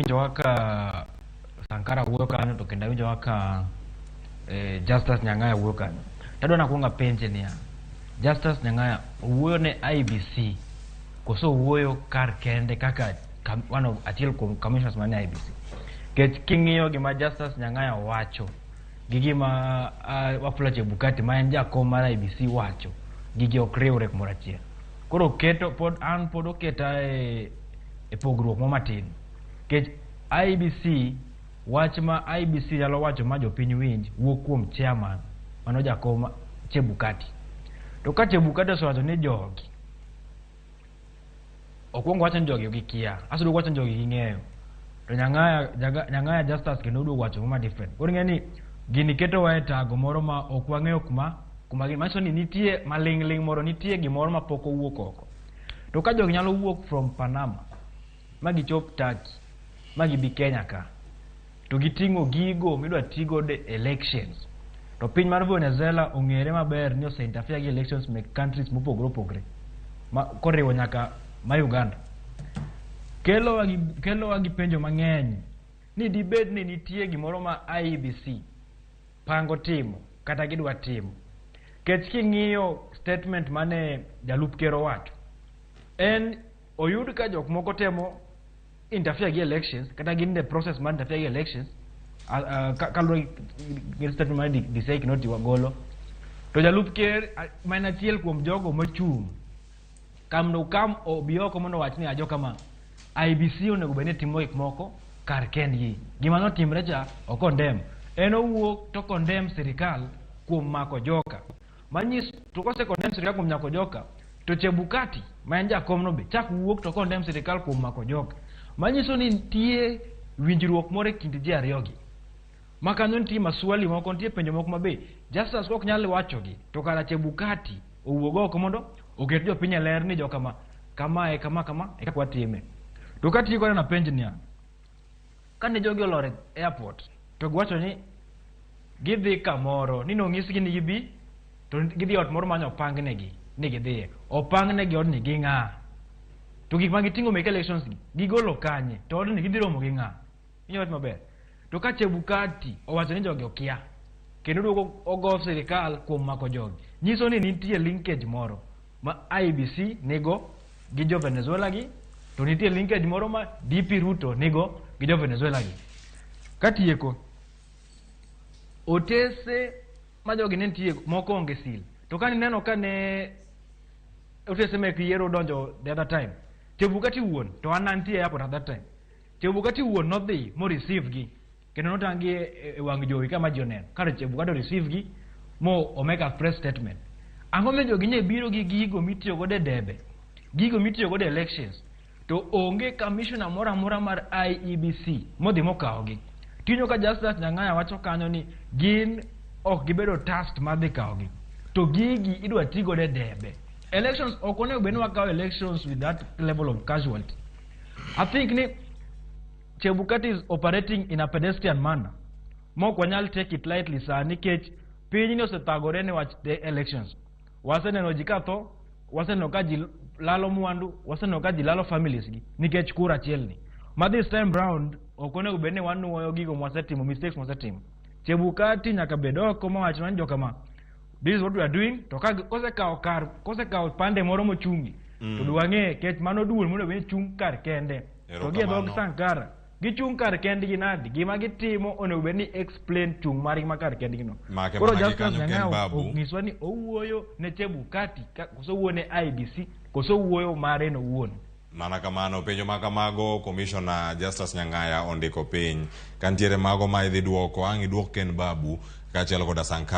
Awinjo kaka Sankara wuoyo kanyo to kendo awinjo kaka eh, Justus Nyang'aya wuoyo kanyo. Tadwa nakwongo apenje niya, Justus Nyang'aya owuoyo ne IBC koso owuoyo kar kende kaka one of achiel kuom commissioners mane IBC? Nikech king'iyo gima Justus Nyang'aya wacho gi gima Wafula Chebukati ma en jakom mar IBC wacho, gigi ok riwre kumoro achiel. Koro keto pod an pod oketa e, e pogruok mo matin. Nikech IBC wach ma IBC nyalo wacho ma jopiny winj wuok kuom chairman mano jakom Chebukati. To ka Chebukati osewacho ni jogi okwongo wacho ni jogi gikia, aso duogo wacho ni jogi ging'eyo. To Nyang'aya Nyang'aya Justus kendo oduogo wacho ma different. Koro ing'e ni gini ketowa e tago moro ma ok wang'eyo kuma kuma gini manyiso ni nitie maling'ling' moro, nitie gimoro ma pok owuok oko. To ka jogi nyalo wuok from Panama ma gichop Turkey ma gibi Kenya ka to giting'o gigo midwa tigodo e elections to piny mar Venezuela ong'ere maber ni ose interfere gi elections mek countries mopogore opogore ma koriwo nyaka ma Uganda kelowa gi kelowa gi penjo mang'eny ni dibed ni nitie gimoro ma IEBC pango timo kata gidwa timo kech king'iyo statement mane jalup ker owacho en oyud ka jok moko temo interfere gi elections kata gin the process mar interfere gi elections kaluwore gi statement mar DCI Kinoti golo to jalup ker ma en achiel kuom jogo mochung' kamno kam obi oko mondo owach ni ajo kama IBC onego bed ni timo gik moko kar kendgi gima notimre cha ok condemn en owuok to condemn sirikal kuom mako joka manyis to kose condemn sirikal kuom mako joka to Chebukati ma en jakom no be chak wuok to condemn sirikal kuom mako joka manyiso ni nitie winjruok moro e kind ji ariyogi ma kanyo nitie maswali moko nitie penjo moko ma be Justus ok nyal wachogi to kara Chebukati owuog oko mondo oket jopiny e ler ni joka ma kamae kama kama e kaka watime to katiyo kode napenj niya kane jogi olor e airport to giwacho ni gidhi kamoro ni nonyisgi ni gibi to gidhi ot moro manyo opangnegi ni gidhiye opangnegi odni gi ng'a to gik ma giting'o mek elections gi gigolo kanye to odni gidhi romo gi ng'a Inyalo wach maber to ka Chebukati owacho ni jogi okia kendo duogo ogo sirikal kuom mako jogi nyiso ni nitie linkage moro ma IBC nigo gi jo Venezuela gi to nitie linkage moro ma DP Ruto nigo gi jo Venezuela gi katieko otese ma jogi ne nitie moko onge seal to ka nineno ka ne otese mek yiero donjo the other time Chebukati wuon to an antie e airport at that time Chebukati wuon nodhi mo receive gi kendo notang' gi e, e wang' jowi kama ji oneno kar Chebukati o receive gi mo o make a press statement ang'o miyo jogi nye biro gi gigo mitiyo godo e debe gigo mitiyo godo e elections to onge commissioner moro amora mar IEBC modhi mokawogi tinyo ka Justus Nyang'aya wacho kanyo ni gin ok gibedo tasked mar dhi kawogi to gigi idwa ti godo e debe elections ok onego bed ni wakawo elections with that level of casualty I think ni Chebukati is operating in a pedestrian manner mok wanyal take it lightly sani nikech pinyni osethagore ne wach the elections waseneno ji ka tho waseneno ka ji lalo mwandu waseneno ka ji lalo families gi nikech kura achiel ni ma this time round ok onego bed ni wanuoyo gigo mwasetimo mistakes mwasetimo Chebukati nyaka bed oko mawach ni jokama this is what we are doing to ka kosekawo kar kosekawo pande moro mochungi to dwang'e kech mano duol monego bed ni chung' kar kende to gi e dhog Erokamano. Sankara gichung' kar kendgi nadi gima gitimo onego bed ni explain chung' margi ma kar kendgi no Make koro mana gi Justus kanyo Ken Nyang'aya Babu. onyiswa ni owuoyo ne Chebukati koso owuoyo ne IBC koso owuoyo mare no owuon Mana kamano, penjo ma kamago Commissioner Justus Nyang'aya ondiko piny. Ka nitiere mago ma idhi duoko, ang' iduok Ken Babu kaachiel koda Sankara.